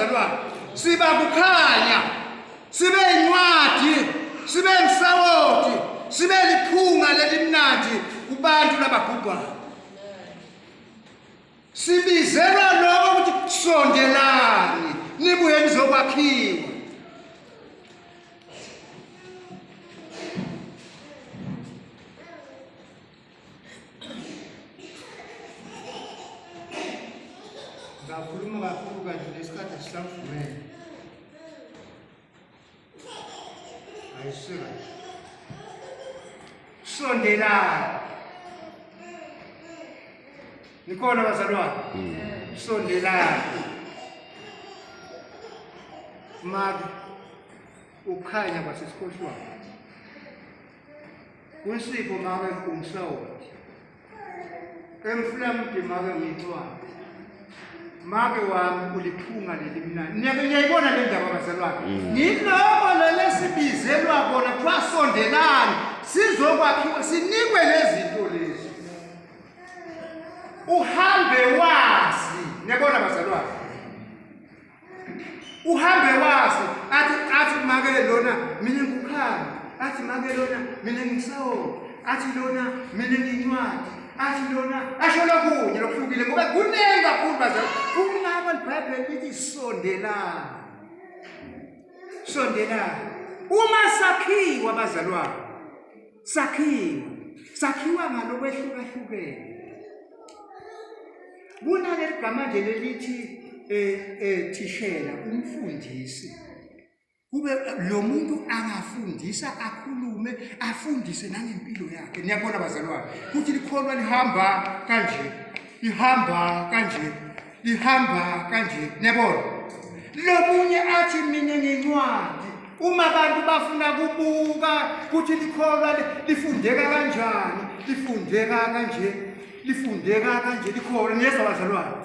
bazalwane siba kukhanya sibe incwadi sibe msawoti sibe liphunga lelimnandi kubantu labagubhayo sibizelwa lokho ukuthi sondelani nibuye nizokwakhiwa Ngakhuluma kakhulu kanti nesikhathi asisangivumele. Ayisika. Sondelani. Nikhona bazalwane? Hmm. Sondelani. Make ukukhanya kwasesikhohlwane. Kunsipho make umsawoti. Emflamdi make ngicwadi. Make wami uliphunga lelimnandi. Niyayibona le ndaba bazalwane. Mm. Ngiloko lelesibizelwa kona kuthiwa sondelani sizokwakhiwa sinikwe lezi zinto lezi. Uhambe wazi. Niyabona bazalwane. uhambe wazi athi athi make lona mina ngikukhanya athi make lona mina ngisawo athi lona mina ngincwadi athi lona asho lokunye lokuhlukile ngoba kuningi kakhulu bazali kungako libhayibheli lithi sondelani sondelani uma sakhiwa bazalwane sakhiwa sakhiwa ngalokwehlukahlukeneyo Kunaleli gama nje lelithi eh eh thishela umfundisi. Kube lo muntu angafundisa akhulume afundise nangempilo yakhe. Niyabona bazalwane ukuthi likholwa lihamba kanje. Lihamba kanje. Lihamba kanje. Niyabona? Lomunye athi mina ngencwadi uma abantu bafuna kubuka ukuthi likholwa lifundeka kanjani lifundeka kanje lifundeka kanje likhona niyezwa bazalwane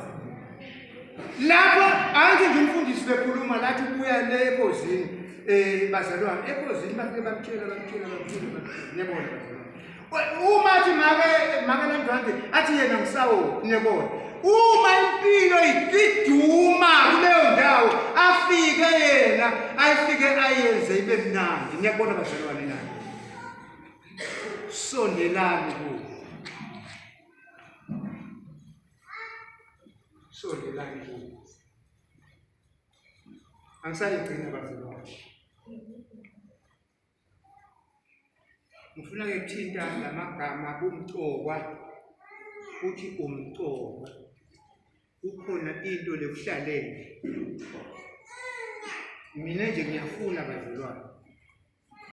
lapho angithi nje umfundisi bekhuluma lathi ubuya le ekhozini um bazalwane ekhozini bafike bamtshela bamtshela bamtshela niyabona uma athi make make lendwande athi yena ngisawo niyabona uma impilo iduma kuleyo ndawo afike yena ayifike ayenze ibe mnandi niyabona bazalwane na Sondelani kuwo. Sondelani kuwo. Angisayigcina bazalwane. Ngifuna ke kuthinta lamagama kumcokwa uthi umcokwa kukhona into lekuhlalele mina nje ngiyafuna bazalwane.